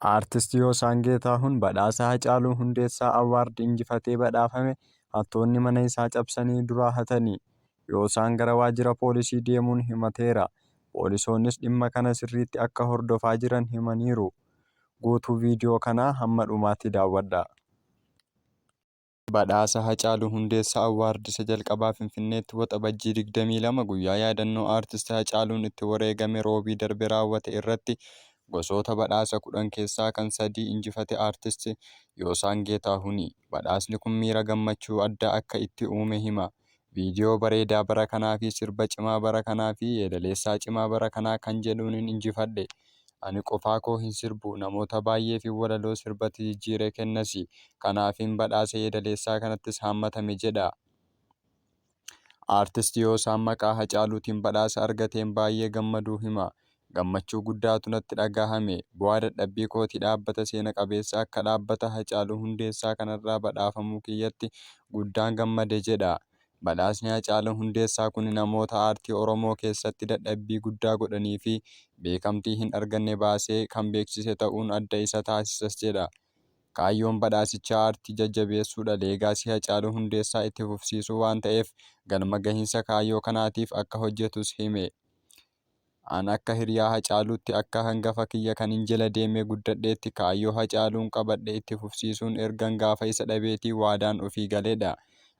Aartist Yoosaan Geetaahuun badhaasa Hacaaluu Hundeessaa Award injifatee badhaafame hattoonni mana isaa cabsanii duraa hatani. Yoosaan gara waajjira poolisii deemuun himateera. Poolisoonnis dhimma kana sirriitti akka hordofaa jiran himaniiru. Guutuu viidiyoo kanaa hamma dhumaatti daawwadhaa. Badhaasa Hacaaluu Hundeessaa Award isa jalqabaa Finfinneetti Waxabajjii 22 guyyaa yaadannoo Aartist Hacaaluun itti wareegame Roobii darbe raawwate irratti gosoota badhaasa 10 keessaa kan sadii injifate Aartist Yoosaan Geetaahuni. Badhaasni kun miira gammachuu addaa akka itti uume hima. Viidiyoo bareedaa bara kanaa fi sirba cimaa bara kanaa fi yeedaleessaa cimaa bara kanaa kan jedhuunin injifadhe. Ani qofaa koo hin sirbu, namoota baay'eefin walaloo sirbatti jijjiiree kennasi. Kanaafin badhaasa yeedaleessaa kanattis haammatame jedha. Aartist Yoosaan maqaa Hacaaluutiin badhaasa argateen baay'ee gammaduu hima. Gammachuu guddaatu natti dhagahame. Bu'aa dadhabbii kooti dhaabbata seena qabeessa akka dhaabbata Hacaaluu Hundeessaa kanarraa badhaafamuu kiyyatti guddaan gammade jedha. Badhaasni Hacaaluu Hundeessaa kuni namoota aartii Oromoo keessatti dadhabbii guddaa godhaniifi beekamtii hin arganne baasee kan beeksise ta'uun adda isa taasisas jedha. Kaayyoon badhaasichaa aartii jajjabeessuudha leegaasii Hacaaluu Hundeessaa itti fufsiisuu waan ta'eef galma gahinsa kaayyoo kanaatiif akka hojjetus hime. An akka hiriyaa Hacaaluutti, akka hangafa kiyya kanin jela deemee guddadheetti kaayyoo Hacaaluun qabadhe itti fufsiisuun ergan gaafa isa dhabeetii waadaan ofii galedha.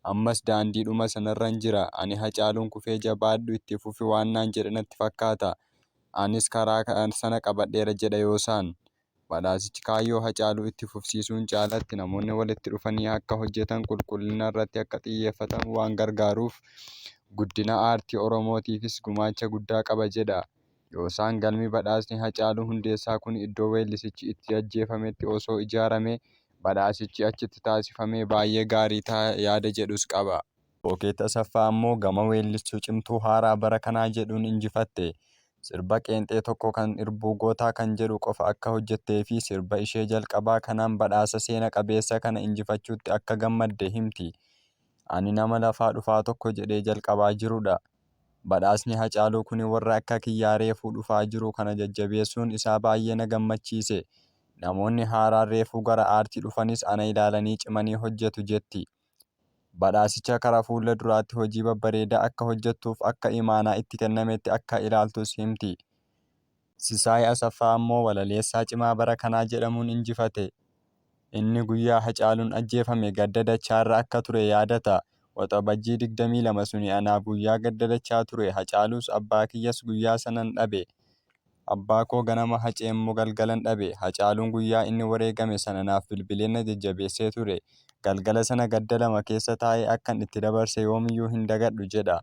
Ammas daandiidhuma sanarran jira. Ani Hacaaluun kufee jabaadhu itti fufi waan naan jedhe natti fakkaata. Anis karaa sana qabadheera jedha Yoosaan. Badhaasichi kaayyoo Hacaaluu itti fufsiisuun caalaatti namoonni walitti dhufanii akka hojjetan qulqullinarratti akka xiyyeeffatamu waan gargaaruuf guddina aartii Oromootiifis gumaacha guddaa qaba jedha. Yoosaan galmi badhaasni Hacaaluu Hundeessaa kun iddoo weellisichi itti ajjeefametti osoo ijaaramee badhaasichi achitti taasifamee baay'ee gaarii ta'a yaada jedhus qaba. Bookeet Asaffaa ammoo gama weellistuu cimtuu haaraa bara kanaa jedhuun injifatte. Sirba qeenxee tokko kan Irbuu Gootaa kan jedhu qofa akka hojjetteefi sirba ishee jalqabaa kanaan badhaasa seena qabeessa kana injifachuutti akka gammadde himti. Ani nama lafaa dhufaa tokko jedhee jalqabaa jirudha. Badhaasni Hacaaluu kuni warra akka kiyyaa reefuu dhufaa jiru kana jajjabeessuun isaa baay'ee na gammachiise. Namoonni haaraan reefuu gara aartii dhufanis ana ilaalanii cimanii hojjetu, jetti. Badhaasicha kara fuula duraatti hojii babbareedaa akka hojjettuuf akka imaanaa itti kennametti akka ilaaltus himti. Sisaay Asaffaa ammoo walaleessaa cimaa bara kanaa jedhamuun injifate. Inni guyyaa Hacaaluun ajjeefame gadda dachaarra akka ture yaadata. Waxabajjii 22 suni anaaf guyyaa gadda dachaa ture. Hacaaluus abbaa kiyyas guyyaa sanan dhabe. Abbaa koo ganama Haceemmoo galgalan dhabe. Hacaaluun guyyaa inni wareegame sana naaf bilbilee na jajjabeessee ture. Galgala sana gadda lama keessa taa'ee akkan itti dabarse yoomiyyuu hin dagadhu jedha.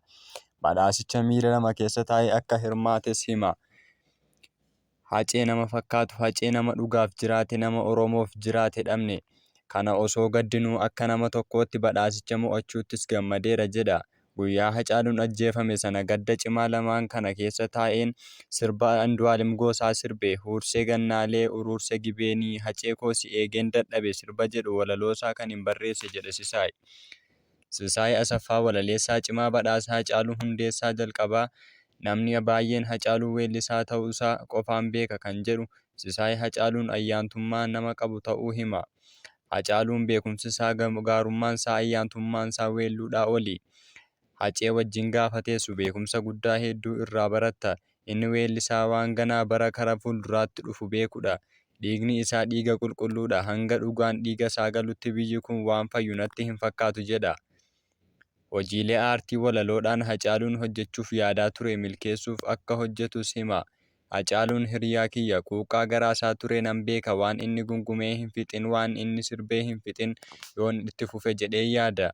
Badhaasicha miira lama keessa taa'ee akka hirmaates hima. Hacee nama fakkaatu, Hacee nama dhugaaf jiraate, nama Oromoof jiraate dhabne. Kana osoo gaddinuu akka nama tokkootti badhaasicha mo'achuuttis gammadeera jedha. Guyyaa Hacaaluun ajjeefame sana gadda cimaa lamaan kana keessa taa'een sirba Andu'aalem Goosaa sirbe. Huursee Gannaalee, Uruurse Gibeenii, Hacee koo si eegeen dadhabe sirba jedhu walaloosaa kanin barreesse jedhe Sisaay. Sisaay Asaffaa walaleessaa cimaa badhaasa Hacaaluu Hundeessaa jalqabaa Namni baay'een Hacaaluu weellisaa ta'uusaa qofaan beeka kan jedhu Sisaay Hacaaluun ayyaantummaa nama qabu ta'uu hima. Hacaaluun beekumsisaa, gaarummaansaa, ayyaantummaansaa weelluudhaa oli. Hacee wajjin gaafa teessu beekumsa guddaa hedduu irraa baratta. Inni weellisaa waan ganaa bara kara fuulduraatti dhufu beekudha. Dhiigni isaa dhiiga qulqulluudha. Hanga dhugaan dhiigasaa galutti biyyi kun waan fayyu natti hinfakkaatu jedha. Hojiilee aartii walaloodhaan Hacaaluun hojjechuuf yaadaa ture milkeessuuf akka hojjetus hima. Hacaaluun hiriyaa kiyya. Quuqqaa garaasaa ture nan beeka. Waan inni gungumee hin fixin, waan inni sirbee hin fixin yoon itti fufe jedheen yaada.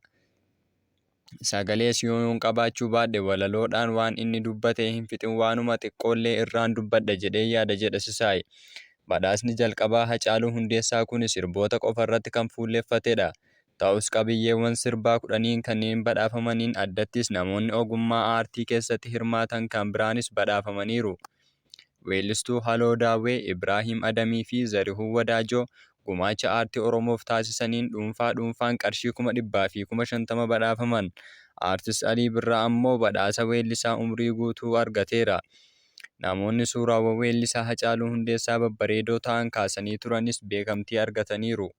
Sagalees yoon qabaachuu baadhe walaloodhaan waan inni dubbatee hin fixin waanuma xiqqoollee irraan dubbadha jedheen yaada jedha Sisaay. Badhaasni jalqabaa Hacaaluu Hundeessaa kuni sirboota qofarratti kan fuulleffatedha. Ta'us qabiyyeewwan sirbaa kudhaniin kanneen badhaafamaniin addattis namoonni ogummaa aartii keessatti hirmaatan kan biraanis badhaafamaniiru. Weellistuu Haloo Daawwee, Ibraahim Adamii fi Zarihun Wadaajoo gumaacha aartii Oromoof taasisaniin dhuunfaa dhuunfaan qarshii 500,000 fi 50,000 badhaafaman. Aartist Alii Birraa ammoo badhaasa weellisaa umrii guutuu argateera. Namoonni suuraawwan weellisaa Haacaaluu Hundeessaa babbareedoo ta'an kaasanii turanis beekamtii argataniiru.